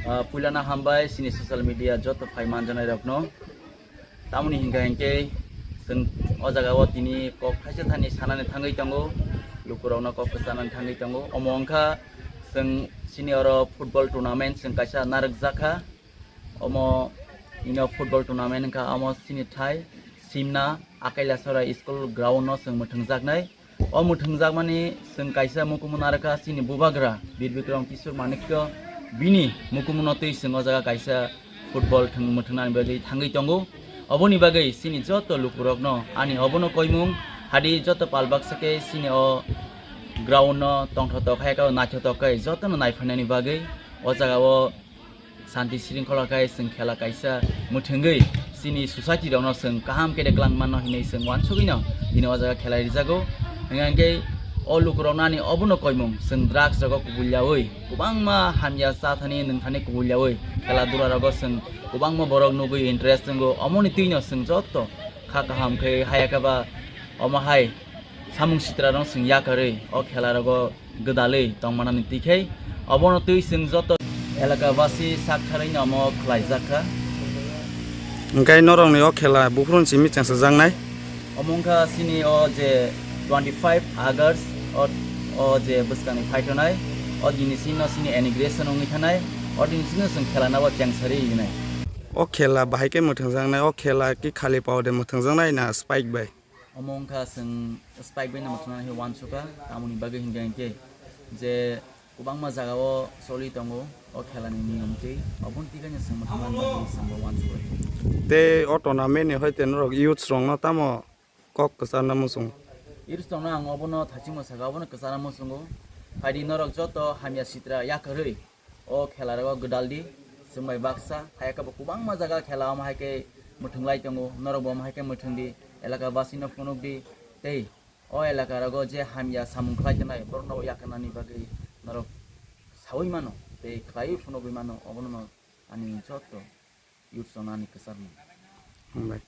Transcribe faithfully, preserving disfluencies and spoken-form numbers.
Ah, puilano hambai chini social media joto phai manjanai rokno. Tamoni hinkha hinkhe chwng o jaga o tini kok thaisa thani sanani thangwi tongo, lukurokno kok kwchanani thangwi tongo. Omo wngkha chwng chini oro football tournament chwng kaisa narwkjakha. Omo ino football tournament wngkha, omo chini thai Simna Akailasora school ground no chwng mwthangjaknai. O mwthangjakmani chwng kaisa mukumu narwkha chini bubagra Bir Bikram Kishore Manikya, bini mukumu no twi chwng o jaga kaisa football thwng mwthwngnani bagwi thangwi tongo. Oboni bagwi chini joto lukurokno ani obono koimung hadi joto pal baksa khe chini o ground no tongthotok hai khe naithotok khe jotono naiphainani bagwi o jaga o Santi sringkhola khai chwng khela kaisa mwthwngwi chini society rokno chwng kaham khe de kwlang mano hinwi chwng uansugwino tini o jaga khela rijago. Hwnka hinkhe o lukurokno ani obono koimung chwng drugs rogo kubulyawi kwbangma hamya cha thani nwng thani kubulyawi khela dula rogo chwng kwbangma borok nugwi interest wngo, omoni twino chwng joto kha kaham khe haya khe ba omo hai samung sitra rok chwng yakarwi o khela rogo gwdalwi tongmanani twikhai obono twi chwng joto elaka basi sak tharwi no omo khlaijakha. Hwnkhe norokni o khela buphuru ni simi chengsajaknai? Omo wngkha chini o je twenty five August o, o je bwskangni phaithonai, o dini chini no chini inauguration wngwi thanai, o dini chini no chwng khela no bo chengsari rinai. O khela bahai khe mwthangjaknai, o khela ki khali pao de mwthangjaknai na spike bai? Omo wngkha chwng spike bai no mwthangna hai uansukha, tamoni bagwi hinkha hinkhe je kwbangma jaga o choli tongo o khela ni niyom twi, oboni twi kaino chwng mwthangna bagwi chwng bo uansukha. Tei o tournament ni hoite norok youths rok no tamo kok kwcharna muchung? Youths rok no ang obono thachingmo sakha, obono kwcharna muchungo, phaidi norok joto hamya sitra yakarwi o khela rogo gwdal di, chwng bai baksa, hai khe bo kwbangma jaga khela omo hai khe mwthwng lai tongo, norok bo omo hai khe mwthwng di, elaka basi no phunuk di, tei o elaka rogo je hamya samung khlai tongnai borok no yakarnani bagwi norok saui mano tei khlaiwi phunugwi mano, obono no ani joto youth rok no ani kwcharmung. Hambai.